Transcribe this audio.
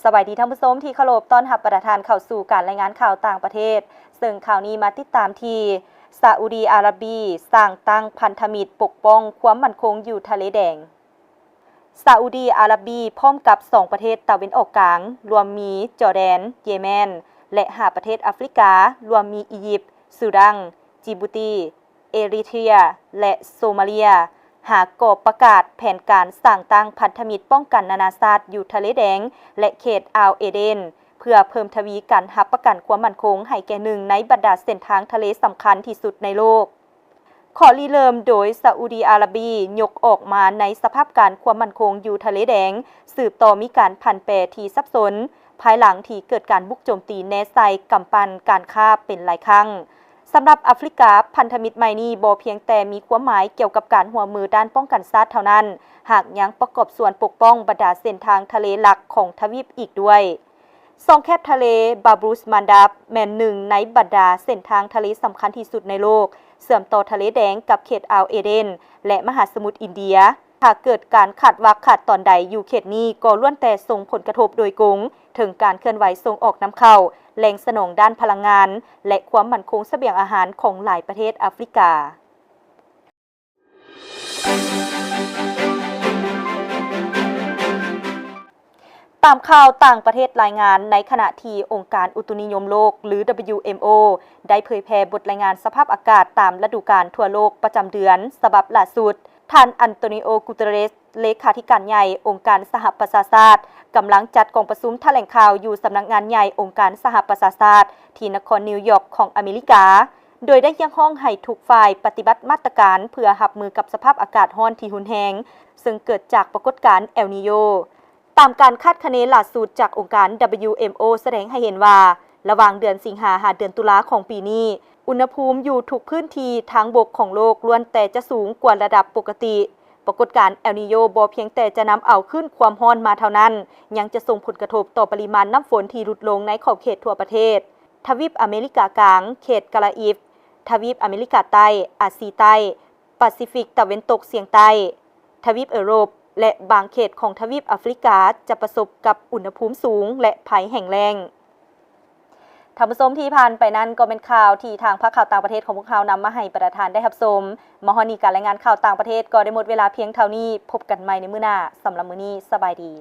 ສະບາຍດີທ່ານຜູ້ຊົມທີ່ເຄົາລົບ, ຕ້ອນຮັບບັນດາທ່ານເຂົ້າສູ່ການລາຍງານຂ່າວຕ່າງປະເທດ, ເຊິ່ງຂ່າວນີ້ມາຕິດຕາມທີ່ ຊາອຸດີອາຣາບີສ້າງຕັ້ງພັນທະມິດປົກປ້ອງຄວາມໝັ້ນຄົງຢູ່ທະເລແດງ. ຊາອຸດີອາຣາບີພ້ອມກັບສອງປະເທດຕາເວັນອອກກາງ, ລວມມີຈໍແດນ, ເຢແມນ ແລະ ຫ້າປະເທດອາຟຣິກາ, ລວມມີອີຢິບ, ຊູດານ, ຈີບູຕີ, ເອຣິເທຍ ແລະ ໂຊມາເລຍ ຫາກໍປະກາດແຜນການສ້າງຕັ້ງພັນທະມິດປ້ອງກັນນານາຊາດຢູ່ທະເລແດງ ແລະ ເຂດອ່າວເອເດນ ເພື່ອເພີ່ມທະວີການຮັບປະກັນຄວາມໝັ້ນຄົງໃຫ້ແກ່ໜຶ່ງໃນບັນດາເສັ້ນທາງທະເລສຳຄັນທີ່ສຸດໃນໂລກ. ຂໍລິເລີ່ມໂດຍຊາອຸດີອາຣາບີຍົກອອກມາໃນສະພາບການຄວາມໝັ້ນຄົງຢູ່ທະເລແດງ, ສືບຕໍ່ມີການຜັນແປທີ່ສັບສົນ ພາຍຫຼັງທີ່ເກີດການບຸກໂຈມຕີແນໃສ່ກຳປັ່ນການຄ້າເປັນຫຼາຍຄັ້ງ. ສຳລັບອາຟຣິກາ, ພັນທະມິດໃໝ່ນີ້ບໍ່ພຽງແຕ່ມີຄວາມໝາຍກ່ຽວກັບການຮ່ວມມືດ້ານປ້ອງກັນຊາດເທົ່ານັ້ນ, ຫາກຍັງປະກອບສ່ວນປົກປ້ອງບັນດາເສັ້ນທາງທະເລຫຼັກຂອງທະວີບອີກດ້ວຍ. ຊ່ອງແຄບທະເລບາບຣູສມານດັບແມ່ນໜຶ່ງໃນບັນດາເສັ້ນທາງທະເລສຳຄັນທີ່ສຸດໃນໂລກ, ເຊື່ອມຕໍ່ທະເລແດງກັບເຂດອ່າວເອເດນ ແລະ ມະຫາສະໝຸດອິນເດຍ. ຖ້າເກີດການຂາດວັກຂາດຕອນໃດຢູ່ເຂດນີ້, ກໍລ້ວນແຕ່ສົ່ງຜົນກະທົບໂດຍກົງເຖິງການເຄື່ອນໄຫວສົ່ງອອກນຳເຂົ້າ, ແຫຼ່ງສະໜອງດ້ານພະລັງງານ ແລະ ຄວາມໝັ້ນຄົງສະບຽງອາຫານຂອງຫຼາຍປະເທດອາຟຣິກາ. ຕາມຂ່າວຕ່າງປະເທດລາຍງານ, ໃນຂະນະທີ່ອົງການອຸຕຸນິຍົມໂລກ ຫຼື WMO ໄດ້ເຜີຍແຜ່ບົດລາຍງານສະພາບອາກາດຕາມລະດູການທົ່ວໂລກປະຈຳເດືອນສະບັບຫຼ້າສຸດ, ທ່ານ ອັນໂຕນິໂອ ກຸເຕເຣສ ເລຂາທິການໃຫຍ່ອົງການສະຫະປະຊາຊາດ ກຳລັງຈັດກອງປະຊຸມຖະແຫຼງຂ່າວຢູ່ສຳນັກງານໃຫຍ່ອົງການສະຫະປະຊາຊາດ ທີ່ນະຄອນນິວຢອກຂອງອາເມລິກາ, ໂດຍໄດ້ຮຽກຮ້ອງໃຫ້ທຸກຝ່າຍປະຕິບັດມາດຕະການເພື່ອຮັບມືກັບສະພາບອາກາດຮ້ອນທີ່ຮຸນແຮງ, ເຊິ່ງເກີດຈາກປາກົດການແອລນີໂຍ. ຕາມການຄາດຄະເນຫຼ້າສຸດຈາກອົງການ WMO ສະແດງໃຫ້ເຫັນວ່າ ລະຫວ່າງເດືອນສິງຫາຫາເດືອນຕຸລາຂອງປີນີ້, ອຸນຫະພູມຢູ່ທຸກພື້ນທີ່ທາງບົກຂອງໂລກລ້ວນແຕ່ຈະສູງກວ່າລະດັບປົກກະຕິ. ປາກົດການແອລນີໂຍບໍ່ພຽງແຕ່ຈະນຳເອົາຄື້ນຄວາມຮ້ອນມາເທົ່ານັ້ນ, ຍັງຈະສົ່ງຜົນກະທົບຕໍ່ປະລິມານນ້ຳຝົນທີ່ຫຼຸດລົງໃນຂອບເຂດທົ່ວປະເທດ, ທະວີບອາເມລິກາກາງ, ເຂດກາລາອິບ, ທະວີບອາເມລິກາໃຕ້, ອາຊີໃຕ້, ປາຊີຟິກຕາເວັນຕົກສຽງໃຕ້, ທະວີບເອີຣົບ ແລະ ບາງເຂດຂອງທະວີບອາຟຣິກາ ຈະປະສົບກັບອຸນຫະພູມສູງ ແລະ ໄພແຫ້ງແລ້ງ. ທ່ານຜູ້ຊົມທີ່ຜ່ານໄປນັ້ນກໍແມ່ນຂ່າວທີ່ທາງພາກຂ່າວຕ່າງປະເທດຂອງພວກເຮົານຳມາໃຫ້ບັນດາທ່ານໄດ້ຮັບຊົມ. ມາຮອດນີ້ການລາຍງານຂ່າວຕ່າງປະເທດກໍໄດ້ໝົດເວລາພຽງເທົ່ານີ້. ພົບກັນໃໝ່ໃນມື້ໜ້າ. ສຳລັບມື້ນີ້, ສະບາຍດີ.